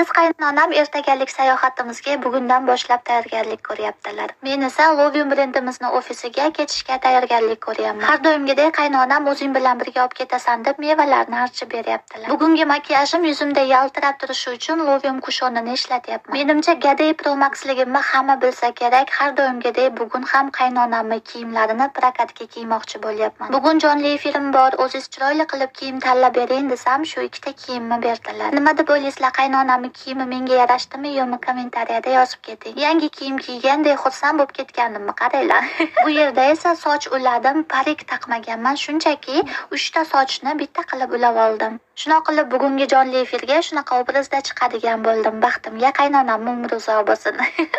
Aziz qaynonam ertagalik sayohatimizga bugundan boshlab tayyorgarlik ko'ryaptilar. Men esa Lovium brendimizni ofisiga ketishga tayyorgarlik ko'ryapman. Har doimgidek qaynonam o'zing bilan birga olib ketasan deb mevalarni archib beryaptilar. Bugungi makiyajim yuzimda yaltirab turishi uchun Lovium kushonini ishlatyapman. Menimcha Gaday Pro Maxligimni hamma bilsa kerak. Har doimgidek bugun ham qaynonamni kiyimlarini prokatga kiymoqchi bo'lyapman. Bugun jonli efirim bor, o'zingiz chiroyli qilib kiyim tanlab bering desam, shu ikkita kiyimni berdilar. Nima deb o'ylaysizlar, qaynonamni kiyimi menga yarashdimi yo'qmi, kommentariyada yozib keting. Yangi kiyim kiygandek xursand bo'lib ketganimni qaranglar. Bu yerda esa soch uladim, parik taqmaganman, shunchaki 3 ta sochni bitta qilib ulab oldim. Shunaqa qilib bugungi jonli efirga shunaqa obrazda chiqadigan bo'ldim. Baxtimga qaynonam umri uzoq bo'lsin.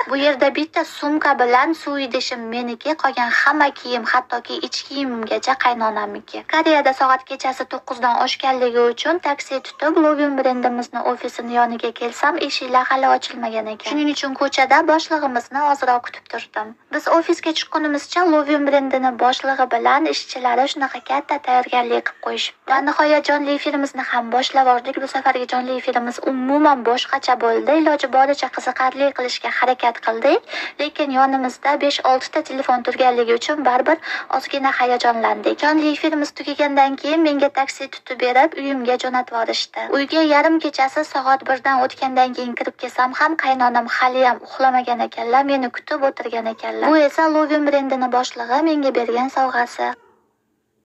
Bu yerda bitta sumka bilan suv idishim meniki, qolgan hamma kiyim, hattoki ich kiyimimgacha qaynonamniki. Koreyada soat kechasi 9 dan oshganligi uchun taksi tutib Lovium brendimizni ofisini yoniga kelsam, eshiklar hali ochilmagan ekan. Shuning uchun ko'chada boshlig'imizni ozroq kutib turdim. Biz ofisga chiqqunimizcha Lovium brendini boshlig'i bilan ishchilari shunaqa katta tayyorgarlik qilib qo'yishibdi. Va nihoyat jonli efirimizni ham boshlab oldik. Bu safargi jonli efirimiz umuman boshqacha bo'ldi. Iloji boricha qiziqarli qilishga harakat qildik, lekin yonimizda 5-6 ta telefon turganligi uchun baribir ozgina hayajonlandik. Jonli efirimiz tugagandan keyin menga taksi tutib berib uyimga jo'natib yuborishdi. Uyga yarim kechasi soat 1 dan o'tgandan keyin kirib kelsam ham qaynonam hali ham uxlamagan ekanlar, meni kutib o'tirgan ekanlar. Bu esa Lovium brendini boshlig'i menga bergan sovg'asi.